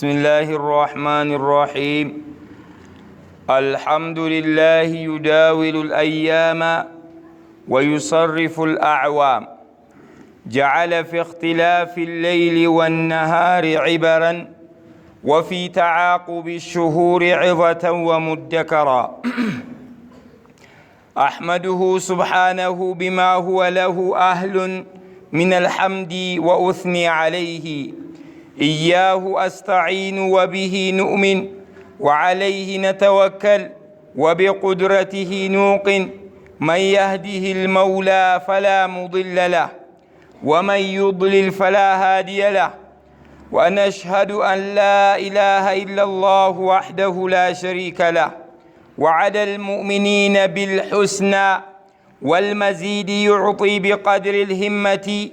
بسم الله الرحمن الرحيم. الحمد لله يداول الأيام ويصرف الأعوام، جعل في اختلاف الليل والنهار عبرا وفي تعاقب الشهور عظة ومدكرا. أحمده سبحانه بما هو له أهل من الحمد وأثني عليه. إياه أستعين وبه نؤمن وعليه نتوكل وبقدرته نوقن. من يهده المولى فلا مضل له ومن يضلل فلا هادي له. ونشهد أن لا إله إلا الله وحده لا شريك له، وعد المؤمنين بالحسنى والمزيد، يعطي بقدر الهمة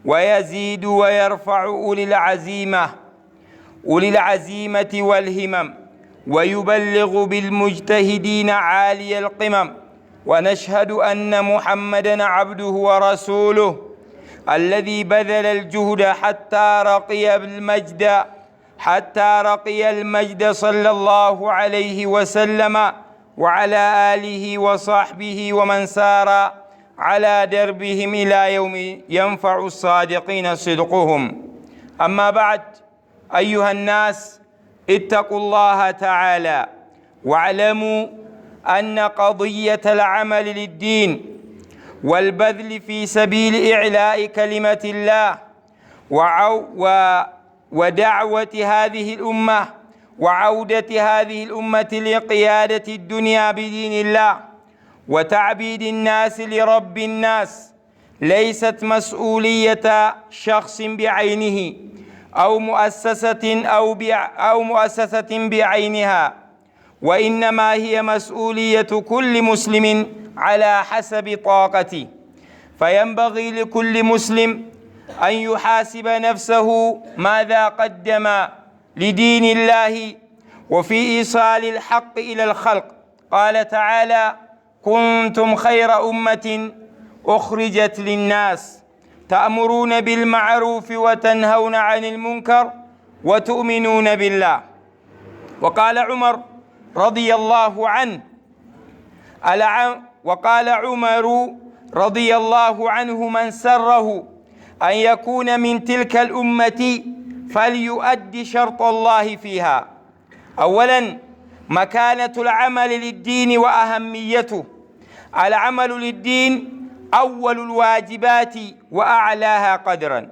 ويزيد ويرفع أولي العزيمة والهمم، ويبلغ بالمجتهدين عالي القمم. ونشهد أن محمدا عبده ورسوله الذي بذل الجهد حتى رقي المجد، صلى الله عليه وسلم وعلى آله وصحبه ومن سار على دربهم إلى يوم ينفع الصادقين صدقهم. أما بعد، أيها الناس، اتقوا الله تعالى واعلموا أن قضية العمل للدين والبذل في سبيل إعلاء كلمة الله ودعوة هذه الأمة وعودة هذه الأمة لقيادة الدنيا بدين الله وتعبيد الناس لرب الناس ليست مسؤولية شخص بعينه أو مؤسسة بعينها، وإنما هي مسؤولية كل مسلم على حسب طاقته. فينبغي لكل مسلم أن يحاسب نفسه ماذا قدم لدين الله وفي إيصال الحق إلى الخلق. قال تعالى: كنتم خير أمة أخرجت للناس تأمرون بالمعروف وتنهون عن المنكر وتؤمنون بالله. وقال عمر رضي الله عنه: من سره أن يكون من تلك الأمة فليؤد شرط الله فيها. أولا، مكانة العمل للدين وأهميته. العمل للدين أول الواجبات وأعلاها قدرا.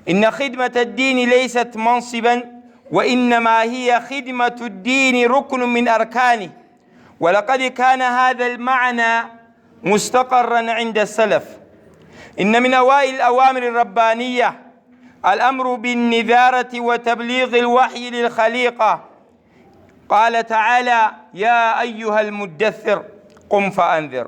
إن خدمة الدين ليست منصبا، وإنما هي خدمة الدين ركن من أركانه، ولقد كان هذا المعنى مستقرا عند السلف. إن من أوائل الأوامر الربانية الأمر بالنذارة وتبليغ الوحي للخليقة. قال تعالى: يا أيها المدثر قم فأنذر.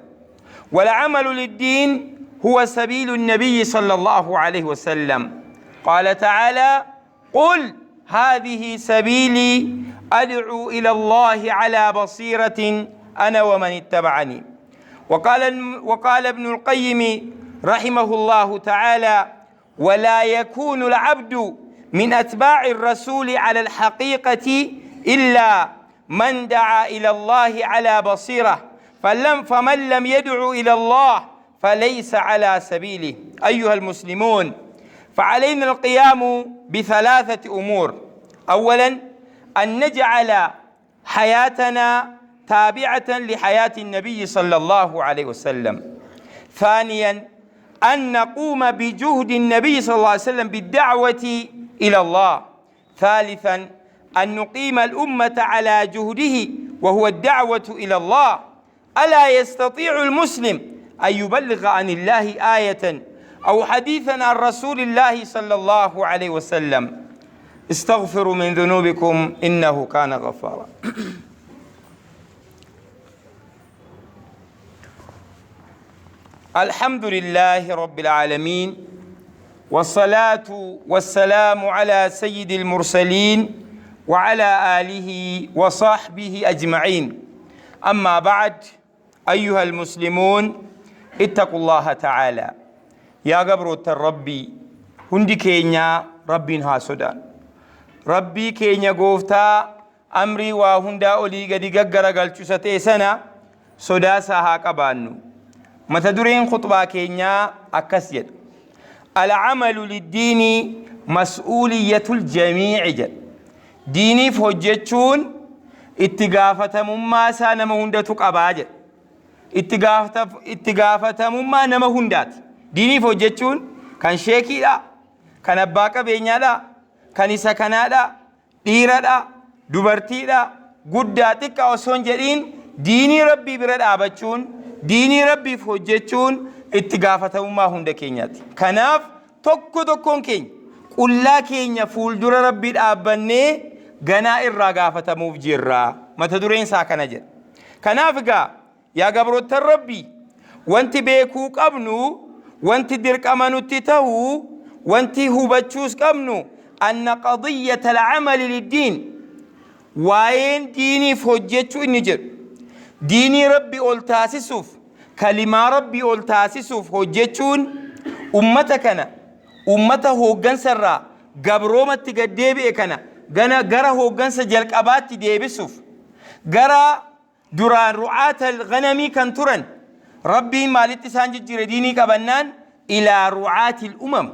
والعمل للدين هو سبيل النبي صلى الله عليه وسلم. قال تعالى: قل هذه سبيلي أدعو إلى الله على بصيرة أنا ومن اتبعني. وقال ابن القيم رحمه الله تعالى: ولا يكون العبد من أتباع الرسول على الحقيقة إلا من دعا إلى الله على بصيرة، فمن لم يدع إلى الله فليس على سبيله. أيها المسلمون، فعلينا القيام بثلاثة أمور: أولا، أن نجعل حياتنا تابعة لحياة النبي صلى الله عليه وسلم. ثانيا، أن نقوم بجهد النبي صلى الله عليه وسلم بالدعوة إلى الله. ثالثا، أن نقيم الأمة على جهده وهو الدعوة إلى الله. ألا يستطيع المسلم أن يبلغ عن الله آية أو حديثا عن رسول الله صلى الله عليه وسلم؟ استغفروا من ذنوبكم إنه كان غفارا. الحمد لله رب العالمين، والصلاة والسلام على سيد المرسلين وعلى آله وصحبه أجمعين. أما بعد، أيها المسلمون، اتقوا الله تعالى. Yaa gabroota Rabbii، hundi keenya Rabbiin haa sodaannu. Rabbii keenya gooftaa amrii waa hundaa olii gadi gaggaragalchu isa ta'e sana sodaa isaa haa qabaannu. Mata dureen khuxbaa keenyaa akkas jedha. Al-amalu liddiini mas'uuliyyatul jamii'i jedha. Diiniif hojjechuun itti gaafatamummaa isaa nama hundatu qabaa jedha. Itti gaafatamummaa nama hundaati. Diiniif hojjechuun kan sheekiidha, kan abbaa qabeenyaadha, kan isa kanaadha, dhiiradha, dubartiidha, guddaa xiqqaa osoo hin jedhiin diinii Rabbii bira dhaabachuun, diinii Rabbiif hojjechuun itti gaafatamummaa hunda keenyaati. Kanaaf tokko tokkoon keenya qullaa keenya fuuldura Rabbii dhaabbannee ganaa irraa gaafatamuuf jirra. Mata dureen isaa kana jedha. Kanaaf egaa yaa gabroottan Rabbii, wanti beekuu qabnu, wanti dirqama nutti tahu, wanti hubachuus qabnu, anna qadiyyata al-amali liddiin, waa'een diiniif hojjechuu inni jedhu, diinii Rabbi ol taasisuuf, kalimaa Rabbii ol taasisuuf hojjechuun ummata kana, ummata hooggansa irraa gabroomatti gad deebi'e kana gana gara hooggansa jalqabaatti deebisuuf, gara Duraan ru'aatal ghanamii kan turan Rabbiin maalitti isaan jijjiire diinii qabannaan ilaa ru'aatil umam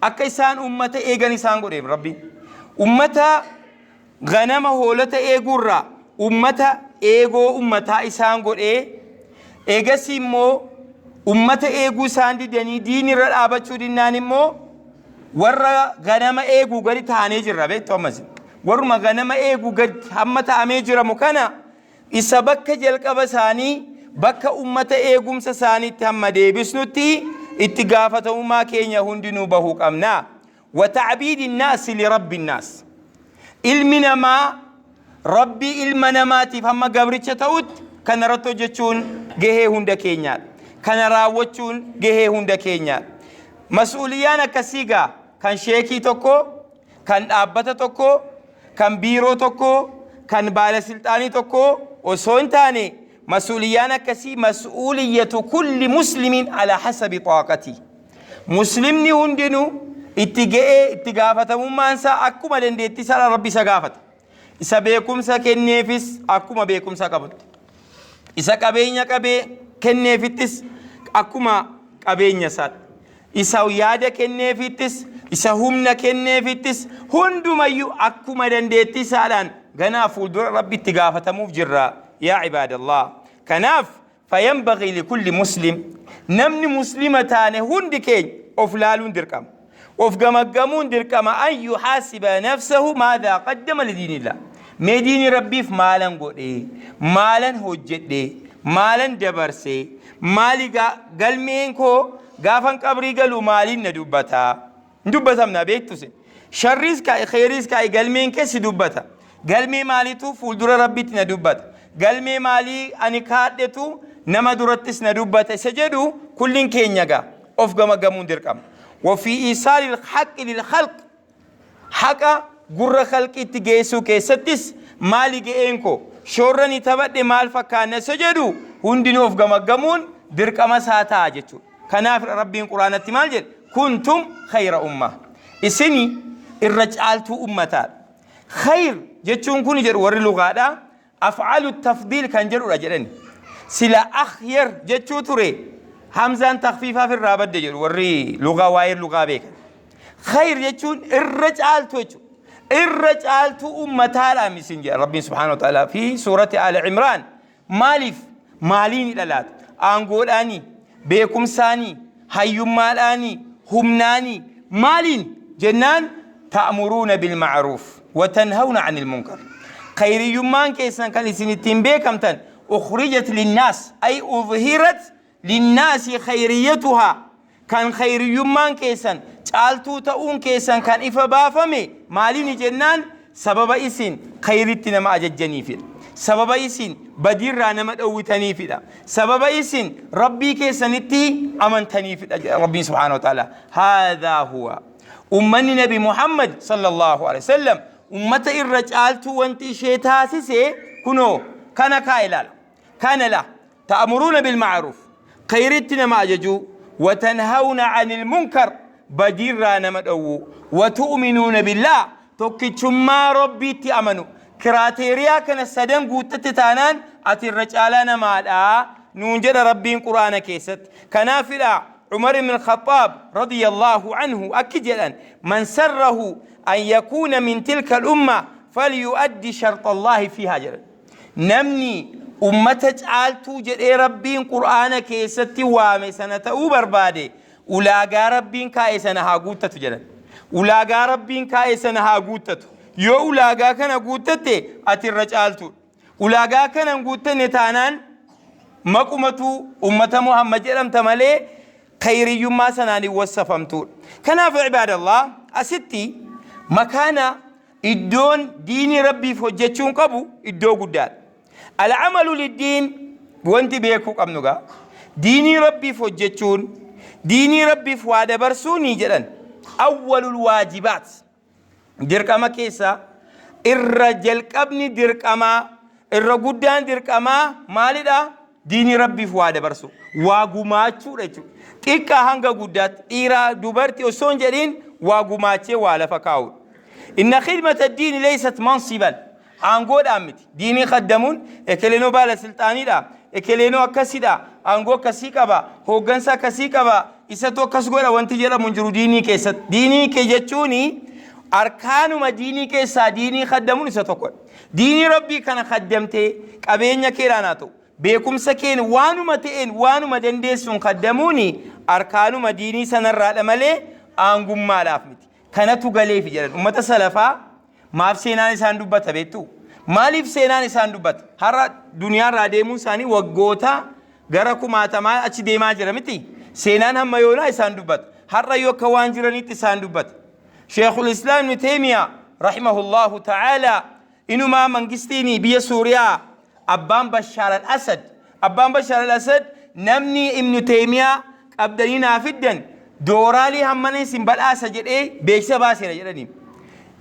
akka isaan ummata eegan isaan godhe Rabbiin. Ummata ghanama hoolota eeguurraa ummata eegoo ummataa isaan godhee eegasii immoo ummata eeguu isaan didanii diinii irra dhaabachuu dinnaan immoo warra ganama eeguu gadi taanee jirra beektu ammas. Warruma ganama eeguu gadi hamma ta'amee jiramu kana isa bakka jalqaba isaanii bakka ummata eegumsa isaaniitti hamma deebisnutti itti gaafatamummaa keenya hundinuu bahuu qabna. Wa ta'biidi naasi li rabbi naas. Ilmi namaa Rabbii ilma namaatiif hamma gabricha ta'utti kana irratti hojjechuun gahee hunda keenyaadha. Kana raawwachuun gahee hunda keenyaadha. Mas'uuliyyaan akkasii gaa kan sheekii tokkoo, kan dhaabbata tokkoo, kan biiroo tokkoo, kan baalasilxaanii tokkoo osoo hin taane mas'uuliyyaan akkasii mas'uuliyyatu kulli muslimiin ala hasabi xaaqatii. Muslimni hundinuu itti ga'ee itti gaafatamummaan isaa akkuma dandeettii isaa Rabbi isa gaafata. Isa beekumsa kenneefis akkuma beekumsa qabutti. Isa qabeenya qabee kenneefittis akkuma qabeenya isaatti. Isa yaada kenneefittis, isa humna kenneefittis hundumayyuu akkuma dandeettii isaadhaan ganaa fuuldura Rabbi itti gaafatamuuf jirra. Yaa ibaadallah. Kanaaf fayanbagii likulli muslim namni muslima taane hundi keenya of laaluun dirqama. Of gamaggamuun dirqama an yuhaasiba nafsahu maadhaa qaddama lidiinillah. Mee diinii Rabbiif maalan godhe, maalan hojjedhe, maalan dabarse, maali galmeen koo gaafan qabrii galu maaliin na dubbata? Hin dubbatamna beektu isin. Sharriis kaa'i kheyriis kaa'i galmeen kee si dubbata. Galmee maaliitu fuuldura Rabbiitti na dubbata. Galmee maalii ani kaadhetu nama durattis na dubbata isa jedhu kulliin keenya gaa of gamaggamuun dirqama. Wa fi iisaalil haqqi lil khalq haqa gurra khalqiitti geessuu keessattis maali ga'een koo shoorra ni taphadhe maal fakkaanna isa jedhu hundinuu of gamaggamuun dirqama isaa ta'a jechuudha. Kanaaf Rabbiin Quraanatti maal jedhe? Kuntum khayra ummah. Isini irra caaltuu ummataadha. Khayr jechuun kun jedhu warri lugaadha. Af'alu tafdiil kan jedhudha jedhani. Sila akhyar jechuu ture hamzaan takfiifaaf irraa badde jedhu warri lugaa waa'ee lugaa beekan. Khayr jechuun irra caaltuu jechuudha. Irra caaltuu ummataadha isin jedha Rabbiin subhaanahu wa ta'ala fi suurati Aali Imraan. Maaliif? Maaliini dhalaata? Aangoodhaanii? Beekumsaanii? Hayyummaadhaanii? Humnaanii? Maaliin? Jennaan ta'muruuna bilma'ruuf wa tanhawna 'anil munkar. Khayriyyummaan keessan kan isin ittiin beekamtan ukhrijat linnaas ay udhirat linnaasi khayriyyatuhaa kan khayriyyummaan keessan caaltuu ta'uun keessan kan ifa baafame maaliini jennaan sababa isin khayritti nama ajajjaniifidha. Sababa isin badiirraa nama dhowwitaniifidha. Sababa isin Rabbii keessanitti amantaniifidha jedha Rabbiin subhaanahu wa ta'ala. Haadhaa huwa. Ummanni Nabi Muhammad sallallahu alaihi wasallam ummata irra caaltuu wanti ishee taasise kunoo kana kaa ilaala. Kana la Ta'muruuna bilma'ruuf, kheyritti nama ajajuu, wa tanhawna 'anil munkar, badiirraa nama dhowwuu, wa tu'minuuna billaah, Tokkichummaa Rabbiitti amanu. Kiraateeriyaa kana sadan guuttatte taanaan ati irra caalaa namaadha nuun jedha Rabbiin Qur'aana keessatti. Kanaafidha Umar ibn Khaxaab radiyallahu anhu akki jedhan, man sarrahu an yakuuna min tilka al-umma falyu'addi sharxa Allaahi fiihaa jedhan. Namni ummata caaltuu jedhee Rabbiin Qur'aana keessatti waame sana ta'uu barbaade ulaagaa Rabbiin kaa'e sana haa guuttatu jedhan. Ulaagaa Rabbiin kaa'e sana haa guuttatu. Yoo ulaagaa kana guuttatte ati irra caaltuudha. Ulaagaa kana hin guuttanne taanaan maqumatu ummata Muhammad jedhamta malee khayriyyummaa sanaan hin wassafamtuudha. Kanaaf ibaadallah, asitti makaana iddoon diinii Rabbiif hojjechuun qabu iddoo guddaadha. Al-amalu liddiin, wanti beekuu qabnu gaa diinii Rabbiif hojjechuun, diinii Rabbiif waa dabarsuun jedhan awwalul waajibaat, dirqama keessaa irra jalqabni, dirqamaa irra guddaan dirqamaa maalidha? Diinii Rabbiif waa dabarsu, waa gumaachuudha jechuudha. Xiqqaa hanga guddaatti, dhiiraa dubartii osoo hin jedhiin, waa gumaachee waa lafa kaa'uudha. Inna khidmata diini leysat mansiban, aangoodhaan miti. Diinii khaddamuun ekeleenoo baala silxaaniidha, ekeleenoo akkasidha, aangoo akkasii qaba, hooggansa akkasii qaba, isatu akkas godha wanti jedhamu hin jiru diinii keessatti. Diinii kee jechuun arkaanuma diinii keessaa diinii khaddamuun isa tokkodha. Diinii Rabbii kana khaddamtee qabeenya keedhaan haa ta'u, beekumsa keen, waanuma ta'een, waanuma dandeessuun khaddamuun arkaanuma diinii sanarraadha malee aangummaadhaaf miti. Kanatu galeefi jedhan ummata salafaa. Maaf seenaan isaan dubbata beektu? Maaliif seenaan isaan dubbata? Har'a duniyaarraa deemuun isaanii waggoota gara kumaatamaa achi deemaa jira miti? Seenaan hamma yoonaa isaan dubbata. Har'a yoo akka waan jiraniitti isaan dubbata. Sheekul Islaam Ibn Taymiyaa rahimahullahu ta'ala, inumaa mangistiin biyya Suuriyaa abbaan Bashaar al-Asad, abbaan Bashaar al-Asad, namni Ibn Taymiyaa qabdanii naa fiddan dooraalii hammana isin badhaasa jedhee beeksisa baaseera jedhanii.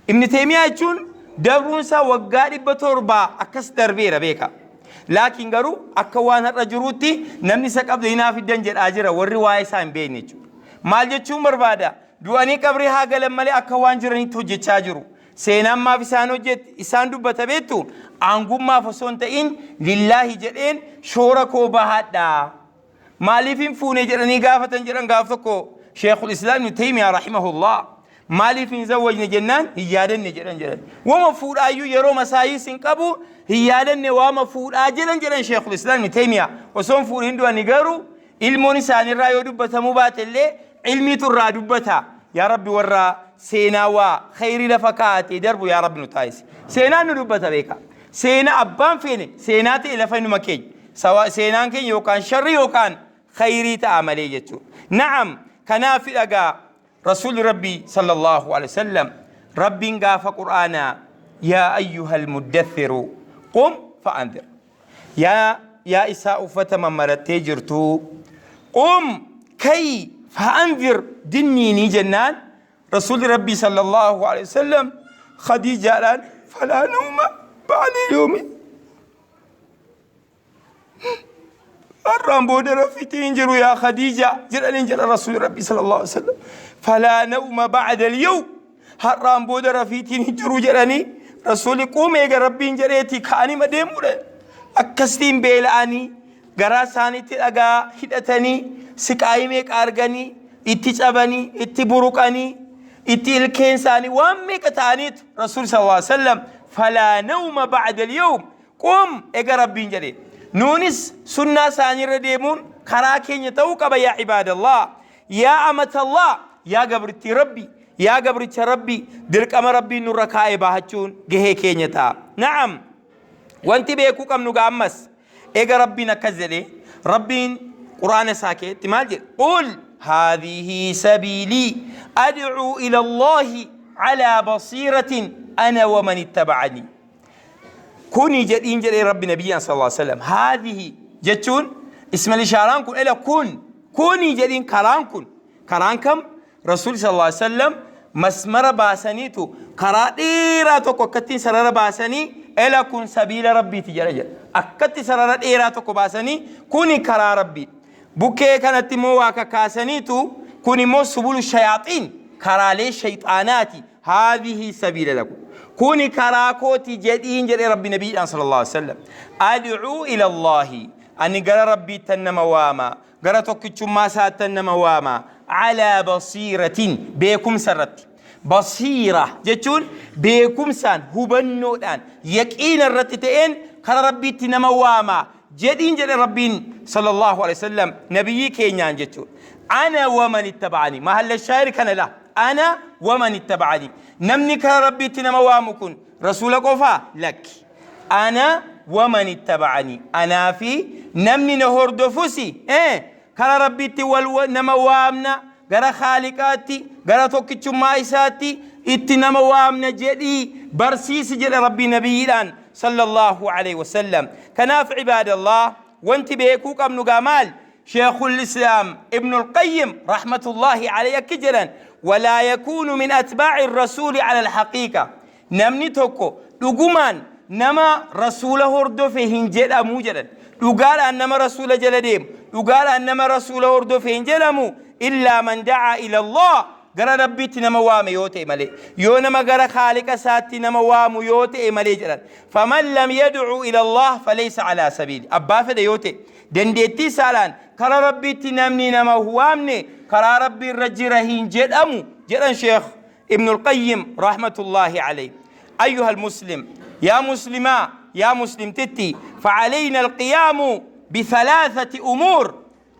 Ibn Taymiyaa jechuun dabruun isaa waggaa 700 akkas darbeera beeka. Laakiin garuu akka waan har'a jiruutti namni isa qabdanii naa fiddan jedhaa jira warri waa'ee isaa hin beekne jechuudha. Maal jechuun barbaada? Du'anii qabrii haa galan malee akka waan jiranitti hojjechaa jiru. Seenaan maaf isaan hojjet isaan dubbata beektu? Aangummaaf osoo hin ta'in lillaahi jedheen shoora koo bahadha. Maaliif hin fuune jedhanii gaafatan jedhan gaaf tokko Sheekul Islaam Ibn Taymiyaa rahimahullah. Maaliif hin zawwajne jennaan hin yaadanne jedhan jedhan. Wama fuudhaayyuu yeroo masaayis hin qabu, hin yaadanne waama fuudhaa jedhan jedhan Sheekul Islaam Ibn Taymiyaa. Osoo hin fuudhin du'ani, garuu ilmoon isaaniirraa yoo dubbatamuu baate illee ilmiitu irraa dubbata. Yaa Rabbi, warra seenaa waa khayrii lafa kaa'atee darbu yaa Rabbi nu taasisi. Seenaan nu dubbata beeka. Seenaa abbaan feene seenaa ta'e lafa inuma keenya. Sawa seenaan keenya yookaan sharri yookaan khayrii ta'a malee jechuudha. Na'am, kanaaf dhagaa Rasuulli Rabbii sallallahu alaihi wasallam, Rabbiin gaafa Qur'aanaa yaa ayyuhal muddathiru qum fa'anzir, yaa isaa uffata mammarattee jirtu, qum kai, fa'anzir dinniinii jennaan, Rasuulli Rabbii sallallahu alaihi wasallam Khadiijaadhaan falaa nawma ba'da yoomi, har'aan booda rafiitiin hin jiru yaa Khadiija jedhaniin jedha Rasuulli Rabbii sallallahu alaihi wasallam. Falaa nawma ba'da al-yawm, har'aan booda rafiitiin hin jiru jedhanii. Rasuulli quum eega Rabbiin jedheeti ka'anii madeemuudha. Akkasitiin beela'anii, garaa isaaniitti dhagaa hidhatanii, siqaayii meeqa arganii, itti cabanii, itti buruqanii, itti ilkeen isaanii waan meeqa ta'aniitu Rasuulli sallallahu alaihi wasallam falaa nawma ba'da al-yawm qum ega Rabbiin jedhe. Nuunis sunnaa isaaniirra deemuun karaa keenya ta'uu qaba. Yaa ibaadallah, yaa amatallah, yaa gabrittii Rabbi, yaa gabricha Rabbi, dirqama Rabbiin nurra kaa'e bahachuun gahee keenya ta'a. Na'am, wanti beekuu qabnu gaa ammas ega Rabbiin akkas jedhe, Rabbiin Qur'aana isaa keessatti maal jedhe? Qul haadhihi sabiilii ad'uu ila Allahi alaa basiiratin ana wa man ittaba'anii. Kuni jedhiin jedhee Rabbi nabiyyaan sallallahu alaihi wasallam. Haadhihi jechuun ismal ishaaraan kun ela kun kuni jedhiin, karaan kun karaan kam? Rasuulli sallallahu alaihi wasallam masmara baasaniitu karaa dheeraa tokko akkattiin sarara baasanii ela kun sabiila Rabbiiti jedha. Akkatti sarara dheeraa tokko baasanii kuni karaa Rabbii, bukkee kanatti immoo waa kakaasaniitu kun immoo subulu shayaaxiin, karaalee shayxaanaati. Haadhihi sabiila lakum. Kuni karaa kooti jedhiin jedhe Rabbi nabiidhaan sallallahu alaihi wasallam. Ad'uu ila Allaahi. Ani gara Rabbiittan nama waama. Gara tokkichummaa isaattan nama waama. Alaa basiiratin beekumsa irratti. Basiira jechuun beekumsaan, hubannoodhaan, yaqiina irratti ta'een kara Rabbiitti nama waama jedhiin jedhe Rabbiin sallallahu alaihi wasallam nabiyyii keenyaan jechuudha. Ana waman ittaba'anii mahalla shaayir kana la ana waman ittaba'anii namni kara Rabbiitti nama waamu kun rasuula qofaa lakki. Ana waman ittaba'anii anaa fi namni na hordofusi kara Rabbiitti wal nama waamna, gara Khaaliqaatti, gara tokkichummaa isaatti itti nama waamna jedhii barsiisi jedhe Rabbi nabiyyiidhaan sallallahu alaihi wasallam. Kanaaf ibaadallah, wanti beekuu qabnu gaa maal? Sheekhul Islaam Ibnul Qayyim rahmatullahi alayhi akki jedhan, walaa yakuunu min atbaa'i rasuuli ala alhaqiiqa. Namni tokko dhugumaan nama rasuula hordofe hin jedhamu jedhan. Dhugaadhaan nama rasuula jala deemu, dhugaadhaan nama rasuula hordofe hin jedhamu illaa man da'aa ila Allah gara Rabbiitti nama waame yoo ta'e malee. Yoo nama gara Khaaliqa isaatti nama waamu yoo ta'e malee jedhan. Faman lam yad'u ila Allah falaysa alaa sabiili. Abbaa fedhe yoo ta'e dandeettii isaadhaan kara Rabbiitti namni nama waamne karaa Rabbii irra jira hin jedhamu jedhan Sheekh Ibn al-Qayyim rahmatullahi alayhi. Ayyuha al-Muslim, yaa Muslimaa, yaa Muslimtitti, fa'alayna al-qiyaamu bithalathati umuur.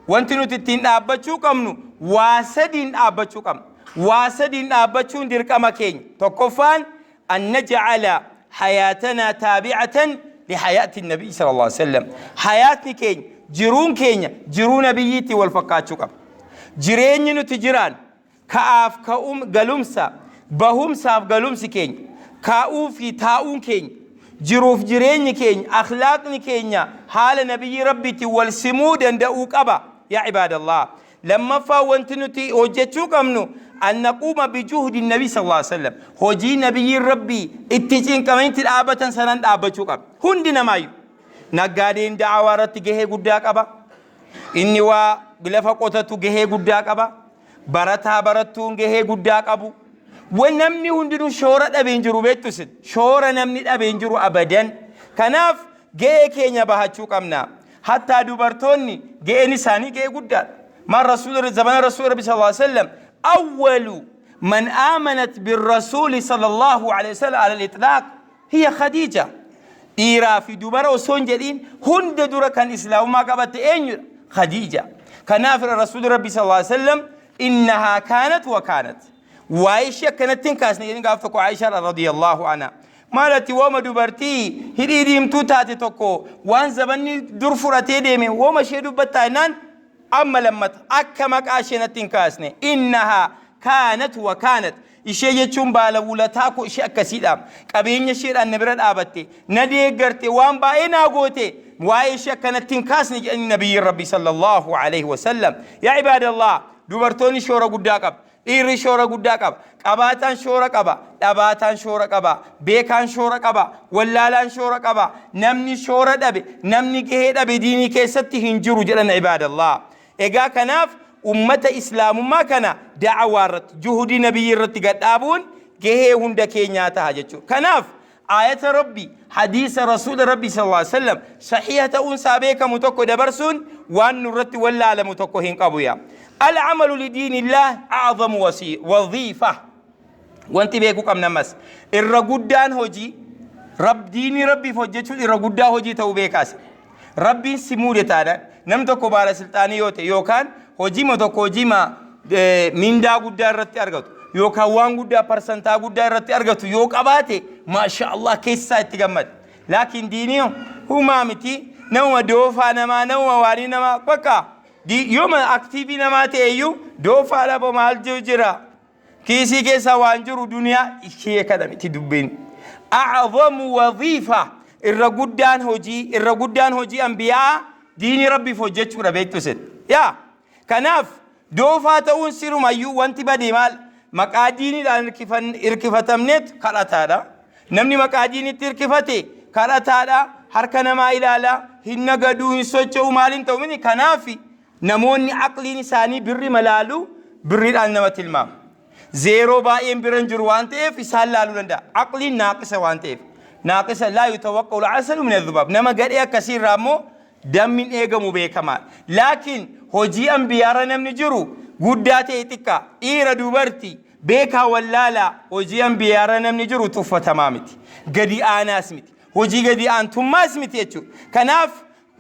Wanti nuti ittiin dhaabbachuu qabnu waa sadiin dhaabbachuu qabna. Waa sadiin dhaabbachuun dirqama keenya. Tokkoffaan an naj'ala hayaatanaa taabi'atan lihayaati nabii sallallahu alaihi wasallam. Hayaatni keenya, jiruun keenya jiruu nabiyyiitti wal fakkaachuu qaba. Jireenyi nuti jiraan Ka'aaf ka'um galumsa, bahumsaaf galumsi keenya, kaa'uu fi taa'uun keenya, jiruuf jireenyi keenya, akhlaaqni keenya haala nabiyyii Rabbiitiin wal simuu danda'uu qaba. Yaa ibaadallah. Lammaffaa wanti nuti hojjechuu qabnu an naquuma bijuhdi nabii sallallahu alaihi wasallam. Hojii nabiyyiin Rabbii itti cinqamanii itti dhaabatan sanan dhaabbachuu qabna. Hundi namaayyuu. Naggaadeen da'awaa irratti gahee guddaa qaba. Inni waa lafa qotatu gahee guddaa qaba. Barataa barattuun gahee guddaa qabu. Wan namni hundinuu shoora dhabe hin jiru beektu isin. Shoora namni dhabe hin jiru abadan. Kanaaf gahee keenya bahachuu qabna. Hattaa dubartoonni gaheen isaanii gahee guddaadha. Maal rasuul zamana rasuul rabbi sallallahu alaihi wasallam awwalu man aamanat birrasuuli sallallahu alaihi wasallam ala al-itlaq hiya Khadiija. Dhiiraa fi dubara osoo hin jedhiin hunda dura kan islaamummaa qabatte eenyudha? Khadiija. Kanaaf Rasuulli Rabbi sallallahu alaihi wasallam innahaa kaanat wa kaanat. Waa'ee ishee akkanatti hin kaasne jedhanii gaaf tokko Aishaa radiyallahu anha. Maal ati wooma dubartii hidhii diimtuu taate tokko waan zabanni dur fudhatee deeme wooma ishee dubbattaa jennaan amma lammata akka maqaa ishee natti hin kaasne innahaa kaanat wa kaanat ishee jechuun baala wulataa koo ishee akkasiidha qabeenya isheedhaan na bira dhaabatte na deeggarte waan baay'ee naa goote waa'ee ishee akkanatti hin kaasne jedhanii nabiyyiin rabbi sallallahu alaihi wasallam. Yaa ibaadallah, dubartoonni shoora guddaa qabu. Dhiirri shoora guddaa qaba. Qabaataan shoora qaba. Dhabaataan shoora qaba. Beekaan shoora qaba. Wallaalaan shoora qaba. Namni shoora dhabe, namni gahee dhabe diinii keessatti hin jiru jedhan ibaadallah. Egaa kanaaf ummata islaamummaa kana da'awaa irratti, juhudii nabiyyii irratti gad dhaabuun gahee hunda keenyaa taha jechuudha. Kanaaf aayata Rabbi, hadiisa Rasuula Rabbi sallallahu alaihi wasallam sahiha ta'uun isaa beekamu tokko dabarsuun waan nurratti wallaalamu tokko hin qabu yaa. Al-amalu lidiinillah a'zamu waziifa. Wanti beekuu qabna ammas irra guddaan hojii Rab diinii Rabbiif hojjechuun irra guddaa hojii ta'uu beekaas. Rabbiin si muude taanaan nam tokko baala silxaanii yoo ta'e yookaan hojiima tokko hojiima mindaa guddaa irratti argatu yookaan waan guddaa parsantaa guddaa irratti argatu yoo qabaate maasha Allah keessaa itti gammada. Laakiin diinii humaa miti, namuma doofaa namaa, namuma waanii namaa bakka yooma aktiivii namaa ta'e iyyuu doofaa dhaba maal jiru jira. Kiisii keessa waan jiru duniyaa ishee kana miti dubbiin. A'zamu waziifa irra guddaan hojii irra guddaan hojii anbiyaa diinii Rabbiif hojjechuudha beektu isin. Yaa kanaaf doofaa ta'uun sirumayyuu wanti badee maal maqaa diiniidhaan hirkifatamneet kadhataadha. Namni maqaa diinitti hirkifate kadhataadha, harka namaa ilaala, hin nagaduu, hin socho'u, maal hin ta'u miti. Kanaaf namoonni aqliin isaanii birri malaalu birriidhaan nama tilmaama. Zeeroo baay'een bira hin jiru waan ta'eef isaan laaluu danda'a. Aqliin naaqisa waan ta'eef. Naaqisa laa yutawaqqa'u al-asalu min adh-dhubaab. Nama gadhee akkasii irraa immoo dammi hin eegamu beekamaadha. Laakiin hojii anbiyaarra namni jiru guddaa ta'e xiqqaa, dhiira dubartii, beekaa wallaalaa hojii anbiyaarra namni jiru tuffatamaa miti. Gadi aanaas miti. Hojii gadi aantummaas miti jechuudha. Kanaaf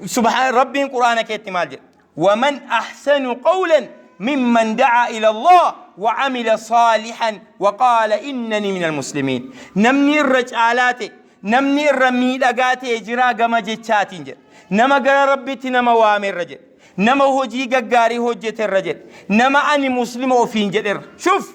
subhaan Rabbiin Qur'aana keetti maal jedha? Waman ahsanu qawlan mimman da'aa ila Allah wa amila saalihan wa qaala innanii minal muslimiin. Namni irra caalaa ta'e, namni irra miidhagaa ta'e jiraa gama jechaatiin jedha. Nama gara Rabbitti nama waamerra jedha. Nama hojii gaggaarii hojjeterra jedha. Nama ani muslima ofiin jedherra. Shuf!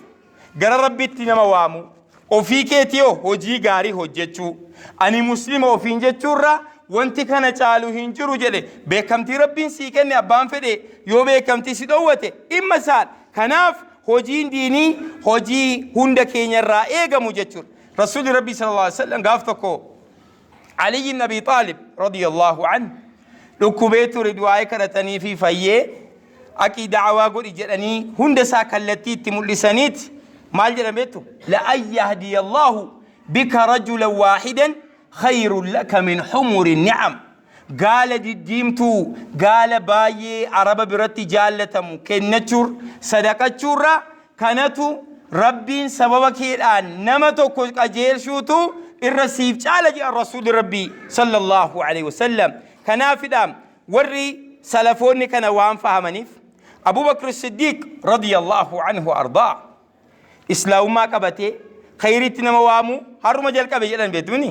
Gara Rabbitti nama waamuu, ofii keetii hoo hojii gaarii hojjechuu, ani muslima ofiin jechuurra wanti kana caalu hin jiru jedhe. Beekamtii Rabbiin sii kenne abbaan fedhe yoo beekamtii si dhoowwate dhimma isaadha. Kanaaf hojiin diinii hojii hunda keenyarraa eegamu jechuudha. Rasuulli Rabbii sallallahu alaihi wasallam gaaf tokko Ali ibn Abi Xaalib radiyallahu anhu dhukkubee ture du'aa'ee kadhatanii fi fayyee aqii da'awaa godhi jedhanii hunda isaa kallattii itti mul'isaniit maal jedhan beektu? La'an yahdiyallahu bika rajulan waahidan khayrun laka min humuri ni'am. Gaala diddiimtuu gaala baay'ee araba biratti jaallatamu kennachuur sadaqachuurra kanatu Rabbiin sababa keedhaan nama tokko qajeelshuutu irra siif caala jedhan Rasuulli Rabbii sallallahu alaihi wasallam. Kanaafidha warri salafoonni kana waan fahamaniif Abu Bakr Siddiq radiyallahu anhu ardaa islaamummaa qabatee khayriitti nama waamuu har'uma jalqabe jedhan beektumni.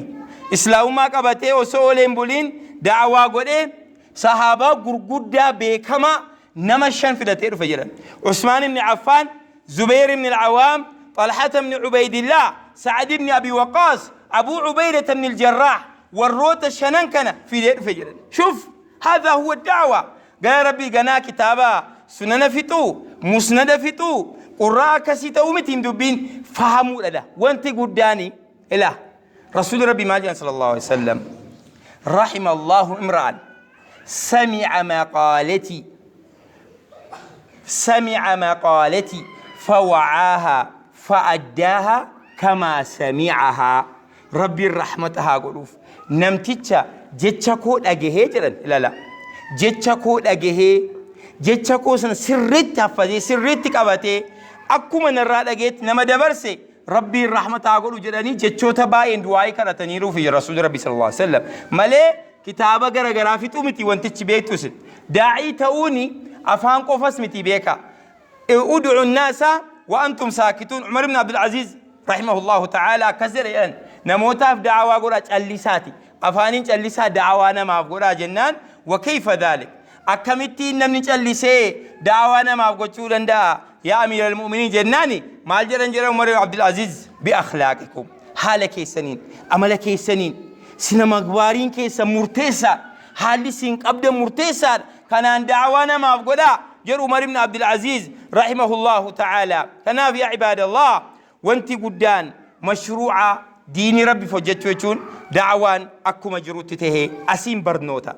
Islaamummaa qabatee osoo ooleen buliin da'awaa godhee sahaabaa gurguddaa beekamaa nama shan filatee dhufe jedhan. Usmaan ibn Affaan, Zubayr ibn al-Awaam, Xalhata ibn Ubaydillah, Sa'ad ibn Abi Waqqaas, Abu Ubaydata ibn al-Jarraah warroota shanan kana fidee dhufe jedhan. Shuf hadha huwa da'wa. Gara Rabbii ganaa kitaaba sunana fixuu, musnada fixuu, qurraa akkasii ta'uu miti hin dubbiin fahamuudha. Wanti guddaani ilaa Rasuulli Rabbii maal jedhan sallallahu alaihi wasallam? Rahima Allahu imra'an sami'a maqaalati sami'a maqaalati fawa'aaha fa'addaaha kamaa sami'ahaa. Rabbiin rahmata haa godhuuf. Namticha jecha koo dhagahee jedhan ilala. Jecha koo dhagahee jecha koo sana sirriitti haffazee sirriitti qabatee akkuma narraa dhageetti nama dabarse Rabbiin rahmata haa godhu jedhanii jechoota baay'een du'aa'ii kadhataniiruufi Rasuulli Rabbi sallallahu alaihi wasallam. Malee kitaaba garagaraa fixuu miti wantichi beektu isin. Daa'ii ta'uuni afaan qofas miti beeka. Ud'u naasa wa antum saakituun. Umar ibn Abdul Aziz rahimahullahu ta'ala akkas jedhe jedhan. Namootaaf da'awaa godhaa callisaati. Afaaniin callisaa da'awaa namaaf godhaa jennaan wa kayfa dhaalik. Akkamittiin namni callisee da'awaa namaaf gochuu danda'a? Yaa amiiral mu'miniin jennaani maal jedhan jedhan Umar Abdul Aziz bi akhlaaqikum haala keessaniin amala keessaniin sina magbaariin keessan murteessaa haalli isin qabdan murteessaadha kanaan da'awaa namaaf godhaa jedhu Umar ibn Abdul Aziz rahimahullahu ta'ala. Kanaaf yaa ibaadallah wanti guddaan mashruu'a diinii rabbiif hojjechuu jechuun da'awaan akkuma jirutti tahee asiin barnoota.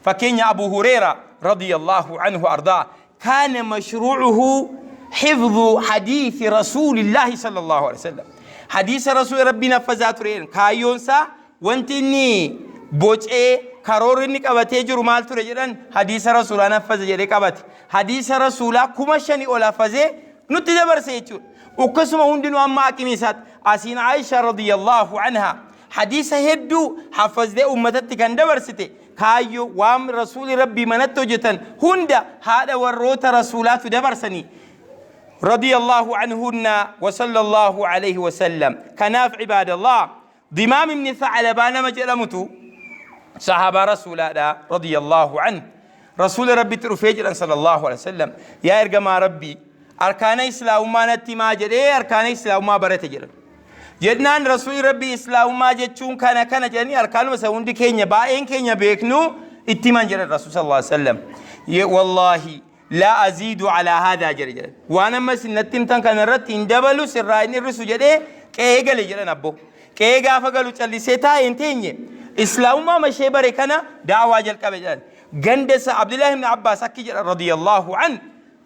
Fakkeenya Abu Hureera radiyallahu anhu ardaa kaana mashruucuhu xifdhu hadiisi rasuulillaahi sallallahu alaihi wasallam. Hadiisa rasuula rabbiin haffazaa ture kaayyoon isaa wanti inni bocee karoorri inni qabatee jiru maal ture jedhan hadiisa rasuulaan haffaza jedhee qabate. Hadiisa rasuulaa 5,000 ol haffazee nutti dabarse jechuudha. Akkasuma hundinuu amma aqimii isaatti asiin Aisha radiyallahu anha hadiisa hedduu haffazdee ummatatti kan dabarsite kaayyoo waan rasuuli rabbii manatti hojjetan hunda haadha warroota rasuulaatu dabarsanii radiyallahu anhunna wa sallallahu alayhi wa sallam. Kanaaf ibaadallah Dimaam ibn Tha'labaa nama jedhamutu sahaabaa rasuulaadha radiyallahu anhu. Rasuula rabbitti dhufee jedhan sallallahu alayhi wa sallam yaa ergamaa rabbii arkaana islaamummaa natti himaa jedhee arkaana islaamummaa barate jedhan. Jennaan Rasuulli Rabbii Islaamummaa jechuun kana kana jedhanii arkaanuma isa hundi keenya baay'een keenya beeknu itti himan jedhan Rasuul sallallahu alaihi wasallam. Wallaahi laa aziidu alaa haadaa jedhe jedhan. Waan amma isin natti himtan kana irratti hin dabalu sirraa hin hir'isu jedhee qe'ee gale jedhan abbo. Qe'ee gaafa galu callisee taa'e hin teenye. Islaamummaa mashee bare kana da'awaa jalqabe jedhan. Ganda isa Abdullahi ibn Abbaas akki jedhan radiyallahu an.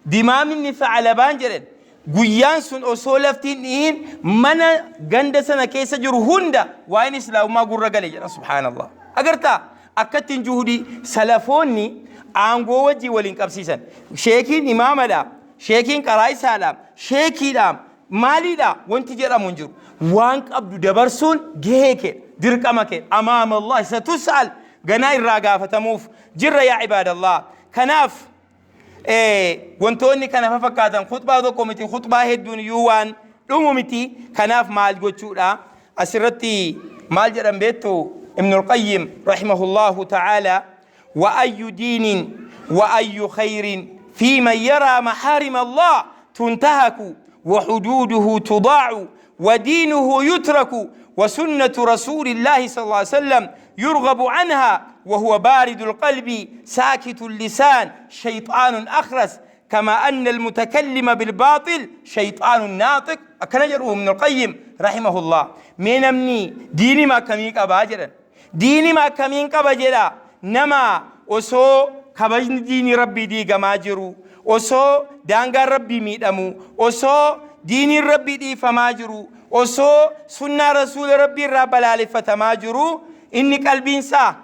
Dimaam ibn Tha'labaan jedhan. Guyyaan sun osoo lafti hin dhihin mana ganda sana keessa jiru hunda waa'een islaamummaa gurra gale jedha. Subhaanallah. Agartaa akkattiin juhudii salafoonni aangoo wajjin waliin qabsiisan. Sheekiin imaamadha, sheekiin qaraa'isaadha, sheekiidha, maaliidha wanti jedhamu hin jiru. Waan qabdu dabarsuun gahee kee, dirqama kee. Amaama Allah satus'al, ganaa irraa gaafatamuuf jirra yaa ibaadallah. Kanaaf wantoonni kana fafakkaatan khutbaa tokko miti, khutbaa hedduun iyyuu waan dhumu miti. Kanaaf maal gochuudha? Asirratti maal jedhan beektu? Ibnul Qayyim rahimahullahu ta'ala: wa ayyu diinin wa ayyu khayrin fi man yaraa mahaarima Allah tuntahaku wa huduuduhu tudaa'u wa diinuhu yutraku wa sunnatu rasuulillaahi sallallahu alaihi wasallam yurghabu anha wa huwa baaridul qalbi saakitul lisaan shayxaanun akhras, kama anna almutakallima bilbaaxil shayxaanun naaxiq. Akkana jedhu Ibnul Qayyim rahimahullah. Mee namni diinima akkamii qabaa jedhan, diinima akkamiin qaba jedha, nama osoo kabajni diinii rabbii diigamaa jiru, osoo daangaan rabbii miidhamu, osoo diiniin rabbii dhiifamaa jiru, osoo sunnaa rasuula rabbii irraa balaaleffatamaa jiru, inni qalbiinsaa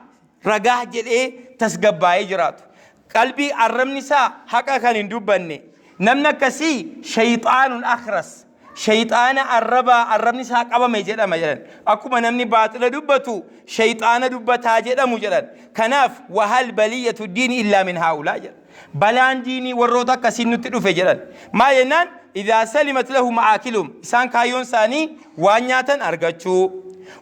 ragaa jedhee tasgabbaa'ee jiraatu, qalbii arrabni isaa haqa kan hin dubbanne, namni akkasii shayxaanun akhras, shayxaana arrabaa arrabni isaa qabame jedhama jedhan. Akkuma namni baaxila dubbatu shayxaana dubbataa jedhamu jedhan. Kanaaf wahal baliyyatu diini illaa min haa'ulaa jedhan. Balaan diinii warroota akkasiin nutti dhufe jedhan. Maal jennaan, idaa salimat lahu ma'aakilum, isaan kaayyoon isaanii waan nyaatan argachuu,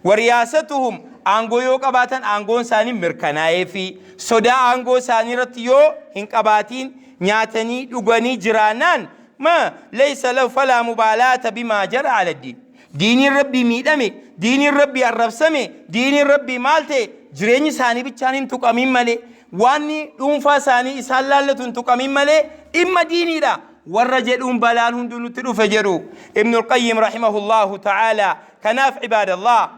wariyaasatuhum, aangoo yoo qabaatan aangoon isaanii mirkanaa'ee fi sodaa aangoo isaanii irratti yoo hin qabaatiin nyaatanii dhuganii jiraannaan, ma laysa lahu falaa mubaalaata bimaa jara ala diin. Diiniin rabbii miidhame, diiniin rabbii arrabsame, diiniin rabbii maal ta'e, jireenyi isaanii bichaan hin tuqamin malee, waanni dhuunfaa isaanii isaan laallatu hin tuqamin malee, dhimma diiniidha warra jedhuun balaan hunduu nutti dhufe jedhu Ibnul Qayyim rahimahullahu ta'ala. Kanaaf ibaadallah,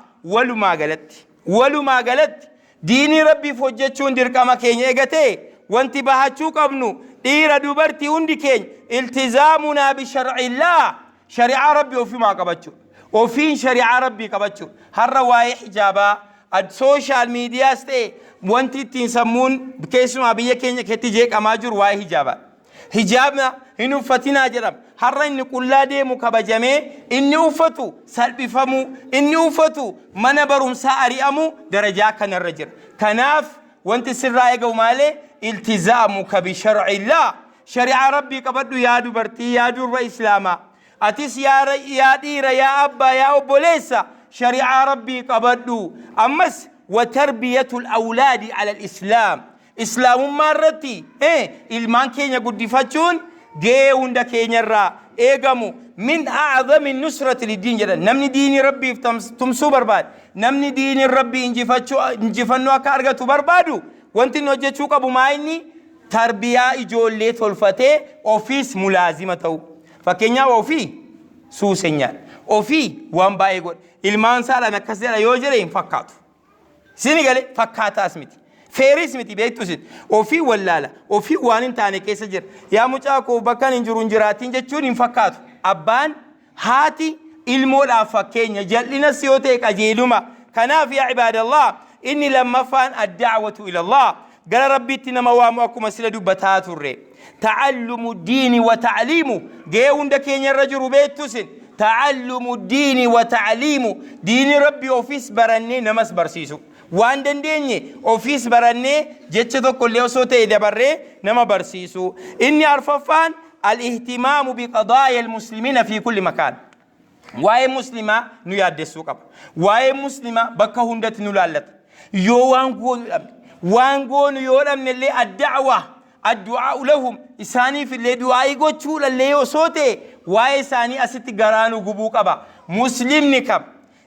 walumaa galatti diinii rabbiif hojjechuun dirqama keenya eegatee, wanti bahachuu qabnu dhiira dubartii hundi keenya iltizaamunaa bishar'illah, shari'aa rabbii ofimaa qabachuu, ofiin shari'aa rabbii qabachuu. Har'a waa'ee hijaabaa social medias ta'e, wanti ittiin sammuun keessumaa biyya keenya keessatti jeeqamaa jiru waa'ee hijaabaa. Hijaabna hin uffatinaa jedhama. Har'a inni qullaa deemu kabajamee, inni uffatu salphifamuu, inni uffatu mana barumsaa ari'amu darajaa kanarra jira. Kanaaf wanti sirraa eegamu maalee iltizaamuka bishar'illah, shari'aa rabbii qabadhu yaa dubartii, yaa durba islaamaa. Atis yaa dhiira, yaa abbaa, yaa obboleessa, shari'aa rabbii qabadhu. Ammas watarbiyatul awlaadi ala islaam, islaamummaa irratti ilmaan keenya guddifachuun gahee hunda keenyarraa eegamu. Min a'zami nusrati liddiin jedhan. Namni diinii rabbiif tumsuu barbaade, namni diinii rabbii injifannoo akka argatu barbaadu, wanti inni hojjechuu qabu maa inni tarbiyaa ijoollee tolfatee ofiis mulaazima ta'u. Fakkeenyaaf, ofii suusenyaadha, ofii waan baay'ee godha, ilmaan isaadhaan akkas jedha yoo jedhe hin fakkaatu. Sini gale fakkaataas miti. Feeris miti beektu isin. Ofii wallaala. Ofii waan hin taane keessa jira. Yaa mucaa koo, bakka hin jiru hin jiraatin jechuun hin fakkaatu. Abbaan, haati ilmoodhaaf fakkeenya. Jal'inas yoo ta'e qajeeluma. Kanaaf yaa ibaadallah, inni lammaffaan addaawatu ilallah. Gara rabbiitti nama waamu, akkuma sila dubbataa turre. Ta'allumu diini wa ta'liimu gahee hunda keenya irra jiru beektu isin. Ta'allumu diini wa ta'liimu, diini rabbii ofiis barannee namas barsiisu. Waan dandeenye ofiis barannee jecha tokko illee osoo ta'e dabarree nama barsiisu. Inni arfaffaan al-ihtimaamu biqadaaya al-muslimiina fi kulli makaan. Waa'ee muslimaa nu yaaddessuu qaba. Waa'ee muslimaa bakka hundatti nu laallata. Yoo waan goonu dhabne, waan goonu yoo dhabne illee adda'waa, addu'aa'u lahum, isaaniif illee du'aa'ii gochuudhallee osoo ta'e, waa'ee isaanii asitti garaa nu gubuu qaba. Muslimni kam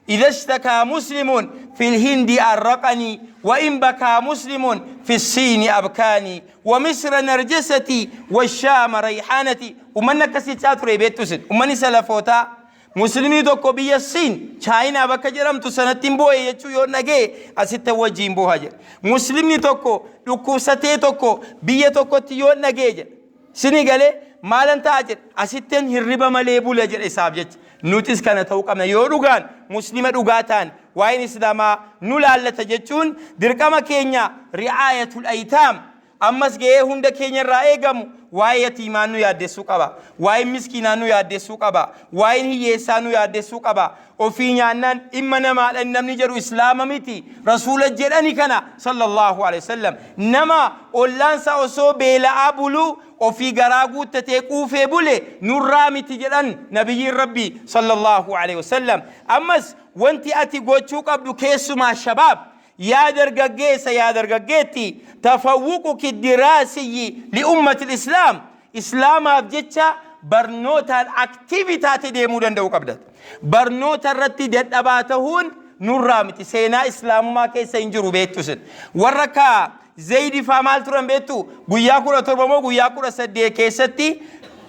إذا اشتكى مسلم في الهند أرقني، وإن بكى مسلم في الصين أبكاني، ومصر نرجستي والشام ريحانتي. Ummanni akkasii ture beektu isin. Ummanni salafootaa muslimii tokko biyya Siin, Chaayinaa bakka jedhamtu sanatti hin boo'e jechuu yoo dhagee, asitti wajjiin booha jedha. Muslimni tokko dhukkubsatee tokko biyya tokkotti yoo dhagee jedha. Sini galee Maalan ta'a jedhe? Asittan hirriba malee bula jedhe isaaf jecha. Nutis kana ta'uu qabna. Yoo dhugaan Muslima dhugaa taane, waa'een Islaamaa nu laallata jechuun dirqama keenya. Ri'aayatul aytaam, ammas gahee hunda keenya irraa eegamu, waa'ee yatiimaa nu yaaddessuu qaba. Waa'een miskiinaa nu yaaddessuu qaba. Waa'een hiyyeessaa nu yaaddessuu qaba. Ofii nyaannaan dhimma namaadha namni jedhu Islaama miti. Rasuula jedhani kana sallallahu alaihi wasallam. Nama ollaansaa osoo beela'aa buluu ofii garaa guuttatee quufee bule nurraa miti jedhan nabiyyiin Rabbii sallallahu alaihi wasallam. Ammas wanti ati gochuu qabdu, keessumaa shabaab, yaa dargaggeessa, yaa dargaggeetti, tafawwuquki diraasiyyi li'ummati islaam, Islaamaaf jecha barnootaan active taate deemuu danda'uu qabda. Barnoota irratti dadhabaa ta'uun nurraa miti. Seenaa Islaamummaa keessa hin jiru, beektu isin. Warra akka Zayidi faa maal turan beektu? Guyyaa 17 moo guyyaa 18 keessatti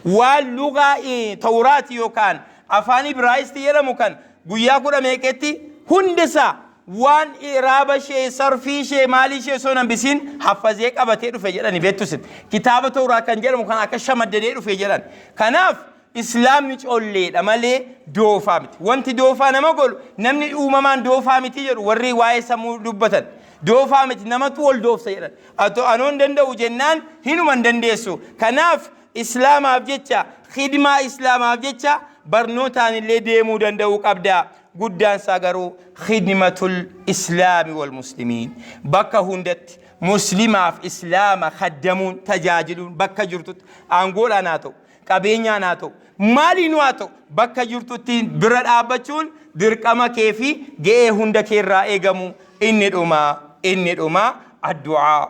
waan lugaa Tawraati yookaan afaan Ibraayisti jedhamu kan guyyaa kudha meeqetti hundisaa waan iraaba ishee, sarfii ishee, maalii ishee osoo hin hambisiin haffazee qabatee dhufe jedhani, beektu isin. Kitaaba Tawraa kan jedhamu kan akka shamaddadee dhufe jedhan. Kanaaf Islaamni colleedha malee doofaa miti. Wanti doofaa nama godhu, namni uumamaan doofaa miti jedhu warri waa'ee sammuu dubbatan. Doofaa miti, namatu wal doofsa jedhan. Atoo anoo hin danda'u jennaan hinuma hin dandeessu. Kanaaf Islaamaaf jecha, khidmaa Islaamaaf jecha barnootaan illee deemuu danda'uu qabda. Guddaan isaa garuu khidmatul Islaami wal muslimiin. Bakka hundatti Muslimaaf Islaama khaddamuun, tajaajiluun, bakka jirtutti aangoodhaan haa ta'u, qabeenyaan haa ta'u, maaliinuu haa ta'u, bakka jirtutti bira dhaabbachuun dirqama kee fi ga'ee hunda kee irraa eegamu. Inni dhumaa addu'aa,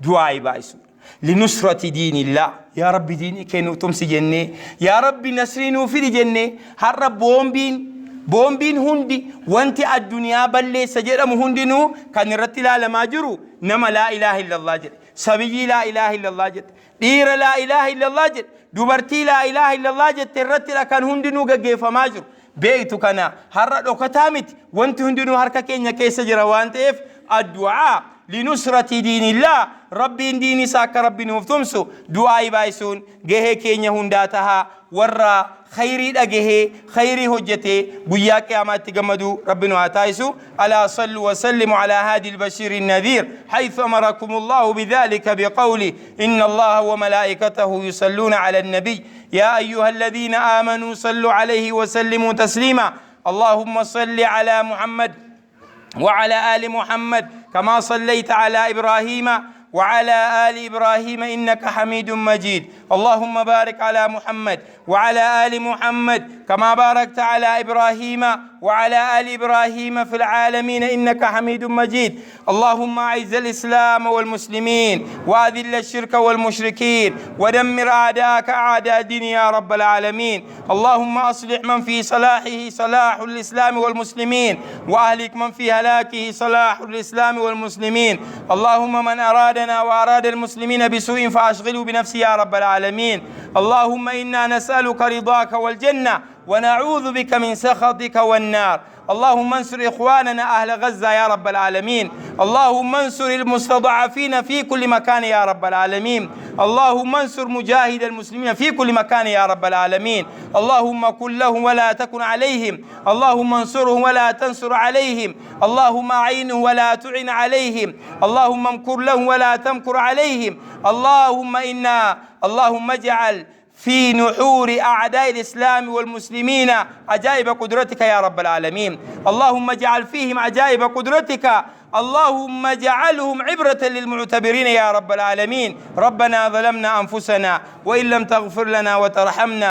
du'aa baay'isuudha. Linusrati diinillah, yaa Rabbi diinii kee nuu tumsi jennee, yaa Rabbi nasrii nuu fidi jennee. Har'a boombiin hundi, wanti addunyaa balleessa jedhamu hundinuu kan irratti ilaalamaa jiru nama laa ilaaha illallah jedhe, sabiyyii laa ilaaha illallah jedhe, dhiira laa ilaaha illallah jedhe, dubartii laa ilaaha illallah jette irrattidha kan hundinuu gaggeeffamaa jiru. Beektu, kana har'a dhokataa miti, wanti hundinuu harka keenya keessa jira waan ta'eef, addu'aa linusrati diinillah, Rabbiin diin isaa akka Rabbi nuuf tumsu du'aa baay'isuun gahee keenya hundaa tahaa. Warra khayrii dhagahee khayrii hojjetee guyyaa qiyaamaatti gammadu Rabbi nu haa taasisu. Alaa sallu wasallimu alaa haadi albashiiri النذير حيث أمركم الله بذلك بقوله: إن الله وملائكته يصلون على النبي يا أيها الذين آمنوا صلوا عليه وسلموا تسليما. اللهم صل على محمد وعلى آل محمد كما صليت على إبراهيم وعلى آل إبراهيم إنك حميد مجيد. اللهم بارك على محمد وعلى آل محمد كما باركت على إبراهيم وعلى آل إبراهيم في العالمين إنك حميد مجيد. اللهم أعز الإسلام والمسلمين، وأذل الشرك والمشركين، ودمر أعداءك أعداء الدين يا رب العالمين. اللهم أصلح من في صلاحه صلاح الإسلام والمسلمين، وأهلك من في هلاكه صلاح الإسلام والمسلمين. اللهم من أرادنا وأراد المسلمين بسوء فأشغله بنفسه يا رب العالمين. اللهم إنا نسألك رضاك والجنة، ونعوذ بك من سخطك والنار. اللهم انصر إخواننا أهل غزة يا رب العالمين. اللهم انصر المستضعفين في كل مكان يا رب العالمين. اللهم انصر مجاهد المسلمين في كل مكان يا رب العالمين. اللهم كن لهم ولا تكن عليهم. اللهم انصرهم ولا تنصر عليهم. اللهم أعينهم ولا تعن عليهم. اللهم امكر لهم ولا تمكر عليهم. اللهم اجعل في نحور أعداء الإسلام والمسلمين عجائب قدرتك يا رب العالمين. اللهم اجعل فيهم عجائب قدرتك. اللهم اجعلهم عبرة للمعتبرين يا رب العالمين. ربنا ظلمنا أنفسنا وإن لم تغفر لنا وترحمنا.